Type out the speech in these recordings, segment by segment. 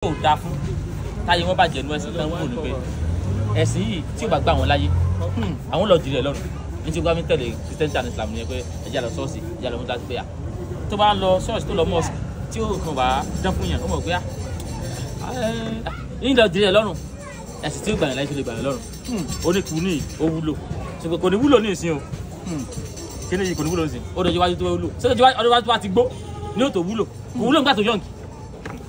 Ò dáa fún táyé wọn bàjẹ́ nú ẹ̀sìn tán kò ní pé ẹ̀sìn yìí tí ò bá gbà wọn láyé, àwọn lọ jìrì ẹ̀ lọ́rùn. Ní tí wọ́n fi ń tẹ̀lé Christianity and Islam nìyẹn, pé ẹ jẹ́ lọ ṣọ́ọ̀ṣì, ẹ jẹ́ lọ mọ́tà, pé à tó bá lọ ṣọ́ọ̀ṣì, tó lọ mosque, tí ó kàn bá dán fún yàn, ó mọ̀ pé à yín lọ jìrì ẹ̀ lọ́rùn. Ẹ̀sìn tí ó gbà yàn láyé, tó lè gbà yàn lọ́rùn, ó ní kú ní ó wúlò, ṣùgbọ́n kò ní wúlò ní ìsìn o. Kí ni kò ní wúlò ní ìsìn? Ó dọjọ́ iwájú tó wúlò. Ṣé ọjọ́ iwájú tó bá ti gbó ní ó tó wúlò? Kò wúlò nígbà tó young,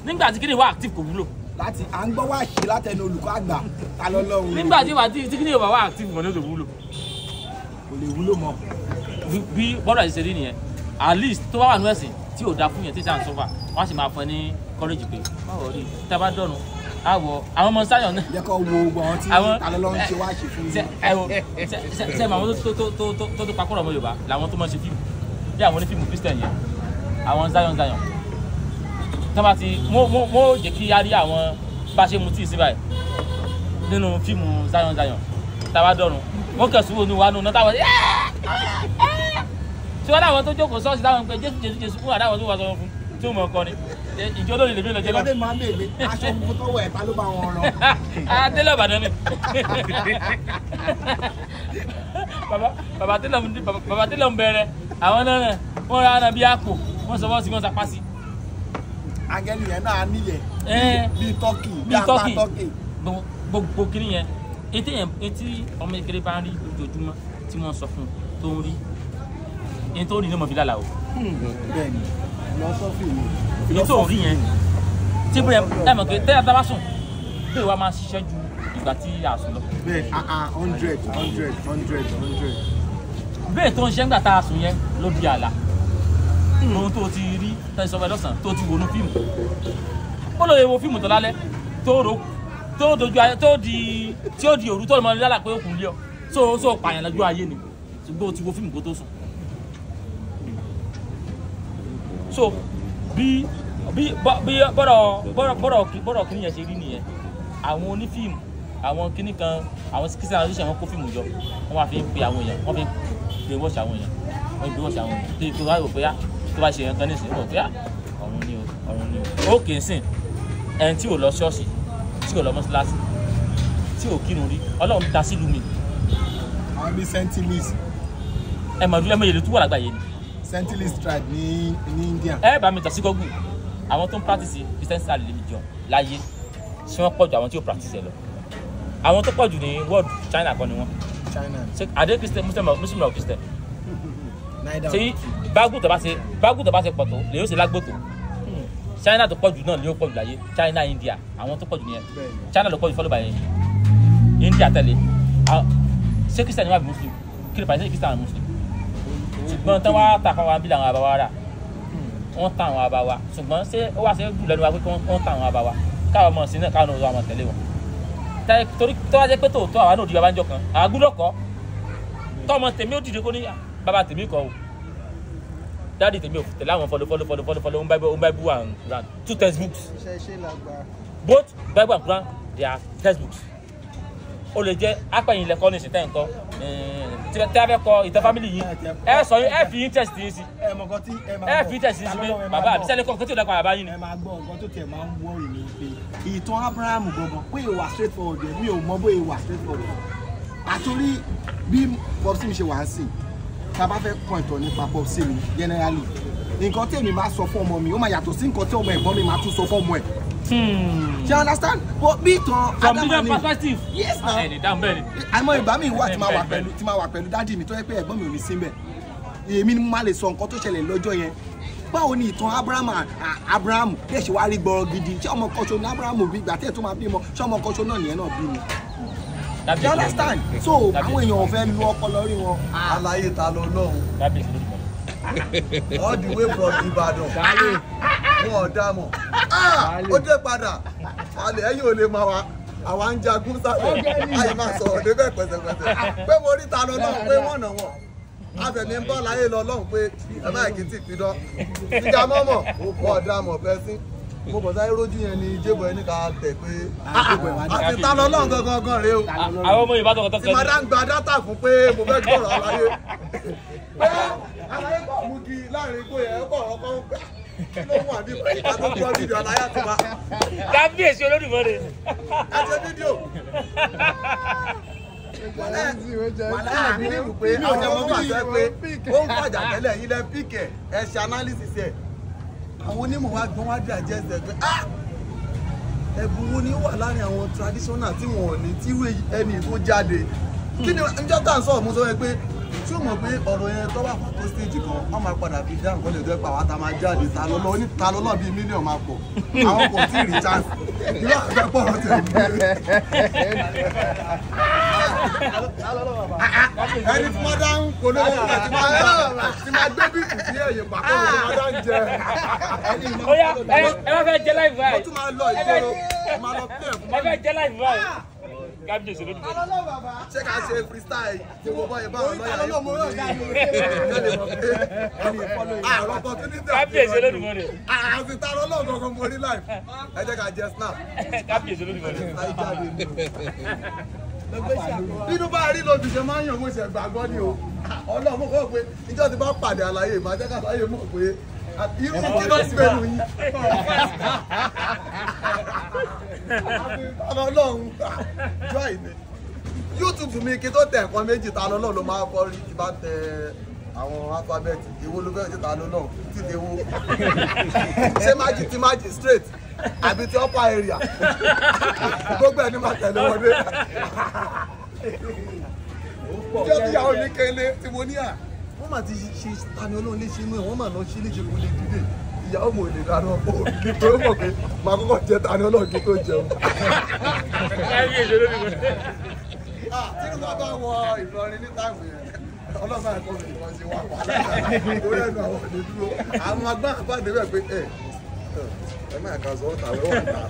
nígbà tí kíni wà active, kò wúlò. Láti à ń gbọ́ wá sí látẹnu olùkọ́ àgbà ta lọ́lọ́run. Nígbà tí wà tí kíni wà active mọ̀ ní ó tó wúlò. Kò lè wúlò mọ́. Bí bọ́dọ̀ ṣe rí nìyẹn. At least tó bá wà nínú ẹ̀sìn tí ò da fún yẹn, tí sàn sọ́fà, wọ́n á sì máa fún ẹ ní courage pé báwo rí tá a bá dọ̀run àwọ̀ àwọn ọmọ sáyọ̀ náà. Jẹ́ kó wo gbogbo àwọn tí ta lọ́lọ́run ṣe wá sí fún yín. Ẹ wo, ṣe mọ àwọn tó pakọ́rọ̀ ọmọ Yorùbá làwọn tó máa ń ṣe fíìmù, bí àwọn onífíìmù Christian yẹn, àwọn Zion Zion tó bá ti wọ́n jẹ́ kí á rí àwọn bá ṣe mutí sí báyìí nínú fíìmù Zion Zion. Tá a bá dọ̀run, wọ́n kẹ̀sùn wo ni wàá nù náà táwọn tí wọ́n dáwọn tó jókòó sọ́ọ̀sì táwọn ń pe Jésù, Jésù, Jésù fún àdáwọn tó wà sọ fún tí ó mọ̀ ọkọ ni ìjọ lórí lèmi lọ jẹ lọ. Ìbádé máa ń bèèrè aṣọ funfun tó wọ̀ ẹ̀, ta ló bá wọn rán? Adélọ̀ Ìbàdàn ni bàbá tẹ́lọ̀ ń bẹ̀rẹ̀. Àwọn náà wọ́n ra ara bí àpò, wọ́n sọ wọ́n sí, wọ́n sapá sí. Angẹ́lì yẹn náà níyẹ̀ bíi tọ́kì, bíi apá tọ́kì. Gbogbo kiri yẹn, etí yẹn, etí ọmọ kékeré bá ń rí lójoojúmọ́ tí wọ́n sọ fún un tó ń rí ẹni tó rí ní ọmọ fi lálàá o. Bẹ́ẹ̀ni, philosophy ni. Ní tó rí yẹn tí bóyá ẹ mọ̀ pé tẹ́lẹ̀ tá a bá sùn, bẹ́ẹ̀ wá máa ṣiṣẹ́ ju ìgbà tí a sùn lọ. Bẹ́ẹ̀, 100, 100, 100, 100. Bẹ́ẹ̀ tó ń ṣe ńgbà tá a sùn yẹn ló di àlá. Ohun tó ti rí tẹ́lẹ̀ sọ fẹ́ lọ́sàn-án, tó ti wọnú fíìmù, ó lè wo fíìmù tó lálẹ́, tó ro tó dojú ayé, tó di tí ó di òru, tó lè mọ lálà pé ó kù lé ọ tó so pààyàn lójú ayé ni, ṣùgbọ́n o ti wo fíìmù kó tó sùn. So bí bọ́rọ̀ kíní yẹn ṣe rí nìyẹn. Àwọn onífíìmù, àwọn kíní kan, àwọn Christian association, wọn kó fíìmù jọ, wọ́n wá fi ń pe àwọn èèyàn, wọ́n fi ń pe wọ́ọ̀ṣì àwọn èèyàn, wọ́n fi wọ́ọ̀ṣì àwọn èèyàn tó yẹ kó wá rò pé á tó bá ṣe nǹkan nísìnyí, ó rò pé á ọ̀run ni o, ọ̀run ni o. Ó kì í sìn ẹni tí ò lọ ṣọ́ọ̀ṣì, tí ò lọ mọ́ṣáláṣí, tí ò kírun rí, Ọlọ́run ta sílùú mi. Àwọn bíi Sentinels. Ẹ mọ̀ ẹ mọ̀ yèlè tó wà lágbàáyé ni. Sentinels tribe ní India. Ẹ bá mi tà sí Google, àwọn tó ń practice Christian religion láyé, ṣé wọ́n pọ̀ ju àwọn tí ò practice ẹ lọ? Àwọn tó pọ̀ jù ní world, China kọ́ ni wọ́n? China. Ṣé àdé Christian, Muslim, Muslim or Christian? Neither. Ṣé bágùn tó bá ṣe pọ̀ tó lè yóò ṣe lágbòtò? China tó pọ̀ jù náà lè yóò pọ̀ jù láyé. China, India, àwọn tó pọ̀ jù nìyẹn. China ló pọ̀ jù, follow by India tẹ̀lé. Ṣé Christian ni wọ́n àbí Muslim? Kí ló fà ṣe Christian and Muslim? Ṣùgbọ́n tí wọ́n á ta fáwọn abílẹ̀, àwọn àbáwá rà, wọ́n ta àwọn àbáwá. Ṣùgbọ́n ṣé ó wá ṣe é dùn lẹ́nu wa pé wọ́n ta àwọn àbáwá, káwọn ọmọ sí náà, káwọn ọmọ tẹ̀lé wọn? Torí tó wá jẹ́ pé tòótọ́ àwa náà di bàbá ńjọ kan, àwa gbúdọ̀ kọ́ tọ́mọ tèmi ó dìde kó ní bàbá tèmi kọ́ o, daddy tèmi ò tẹ̀lé àwọn follow follow follow follow follow Bible and Quran, two textbooks. Both Bible and Quran, they are textbooks. Ó lè jẹ́ apẹ̀yìn ilẹ̀kọ́ ní ìsìn tẹ́ ń kọ́ tí a fẹ́ kọ ìtàn family yìí, ẹ sọ ẹ fi interest yín sí, ẹ fi interest yín sí pé bàbá àbí sẹ́lẹ̀ kọ́ nǹkan tí ò dápa bàbá yín ni. Ẹ máa gbọ́, nǹkan tó tẹ̀ máa ń worry mi pé ìtàn Abraham gangan pé ìwà straight forward yẹn, mi ò mọ bóyá ìwà straight forward àtúrí bí popsi mi ṣe wà ń sìn. Tá a bá fẹ́ kọ́ ìtàn nípa popsi mi generally, nǹkan tí èmi máa sọ fún ọmọ mi, ó máa yàtọ̀ sí nǹkan tí ọmọ ẹ̀gbọ́n mi máa tún sọ fún ọmọ ẹ̀. Ṣe understand? But bí ìtàn From different perspective. Yes na. Ẹ ní dáhùn bẹ́ẹ̀ ni. Àmọ́ ìgbà mi wà tí máa wà pẹ̀lú daddy mi, tó yẹ pé ẹ̀gbọ́n mi ò ní sí mbẹ̀, èmi ni mo máa lè sọ nǹkan tó ṣẹlẹ̀ lọ́jọ́ yẹn. Báwo ni ìtàn Abraham, Abraham bí ẹ̀ ṣe wá rí gbọ́rọ̀ gidi? Ṣé ọmọ kan ṣo ní Abraham bí? Ìgbà tí ẹ̀ tó máa bímọ, ṣé ọmọ kan ṣo náà nìyẹn náà bí ni? You understand? So àwọn èèyàn ò fẹ́ lu ọpọlọ rí wọn. Àlàyé ta lọ lọ́hùn. All the way from Ìbàdàn, wọn ò dá mọ̀, ó dé padà. Alẹ́ ẹ̀yìn ò lè máa wá, àwa ń jagun sálẹ̀, àyè máa sọ̀rọ̀ débẹ̀ pẹ̀sẹ̀pẹ̀sẹ̀ pé mo rí ta lọ lọ́hùn pé wọ́n nà wọ́n afẹ̀mí ń bọ́ láyé lọ lọ́hùn pé ẹ má kí tí fi dán ìjà mọ́mọ́, wọn ò dá mọ̀ fẹ́ sí. Mo kàn sáré rójú yẹn ni jébọ̀ ẹni ká tẹ̀ pé àti ta lọ lọ́hùn gangan gan rèé o. Àwọn ọmọ Yorùbá tọkọtọ tí màdá ń gba dátà fún pé mo fẹ́ gbọ́rọ̀ àlàyé pé àlàyé kọ̀ mú kí láàrin igbó yẹn kọ̀ ọ̀rọ̀ kan pé Kí ló wà bí ìgbà tó gbọ́ fídíò aláyà tó bá. Kábíyèsí Olódùmarè. Ẹ ṣe fídíò. Wàhálà mi ní rò pé àwọn ọmọ wà sọ pé ó ń fàjà tẹ́lẹ̀ yín lẹ́ píkẹ̀ ẹ ṣe analysis ẹ̀. Àwọn onímọ̀ wa gbọ́n wá digest ẹ̀ pé ah ẹ̀bùn wo ni ó wà láàrin àwọn traditional tí wọn ò ní tí irú ẹni tó jáde. Kí ni njọ́ tá à ń sọ̀rọ̀ mo sọ pé tí o mọ̀ pé ọ̀rọ̀ yẹn tó bá tó stage kan wọ́n máa padà fi dá nǹkan lè tó ẹ pa àwa tá a máa jáde ta lọ́lọ́ ní ta lọ́lọ́ bíi mílíọ̀nù máa pọ̀ àwọn kò tí ì rí chance irú àgbẹ̀ pọ̀ ọ̀rọ̀ tẹ̀ mí. Ẹni tí wọ́n dá ń polówó àti máa gbé bíìtì sí ẹ̀yìn pàkó tí wọ́n dá ń jẹ. Ó yá ẹ bá fẹ́ jẹ láì Mo báyìí. tún máa lọ ìgboro máa lọ pẹ́ fún Ẹ fẹ́ jẹ láì báyìí. Kábíyèsí Olódùmarè. ṣé ká ṣe freestyle tí mo bọ́ ibà àwọn lọ́yà yìí kò ní kẹ́lẹ́ mọ̀ pé àrùn opportunity Kábíyèsí Olódùmarè. Àti ta lọ́lọ́ gangan mo rí life ẹ jẹ́ ká jẹ snap Kábíyèsí Olódùmarè. láì jáde ní o. Bínú bá rí lóbi ṣe máa ń yàn mo ṣe gbàgbọ́ ni o. Ọlọ́run mo kọ́ pé ìjọ ti bá pàdé àlàyé màá jẹ́ ká àlàyé mọ̀ pé irú kí ló ti bẹ̀rù yín. Ọlọ́run joy ni. YouTube mi kí tó tẹ nǹkan méjì ta lọ́lọ́ ló máa kọ́ rí tí bá tẹ àwọn alphabet ìwo ló fẹ́ ṣe ta lọ́lọ́ tí lè wo ṣé májì tí májì straight àbí ti upper area gbogbo ẹni máa tẹ̀lé wọlé. Ìjọ tí ìyàwó mi kélé tí mo ní à wọ́n máa ti ṣe Tani Olohun léṣe inú ẹ̀ wọ́n máa lọ ṣe léṣe kó lè dìde ìyàwó mo lè dáná ó ní pé ó mọ̀ pé màá kọ́kọ́ jẹ Tani Olohun kí tó jẹun. Kábíyèsí Olódùmarè. Tí wọ́n bá wọ Ìlọrin ní táìmù yẹn ọlọ́run àìkọ́ mi nìkan ṣe wà wà lórí ẹnu àwọn òde dúró àwọn agbára bá débẹ̀ pé ẹ ẹ má kà sọ ọ́ tàwé wà ta.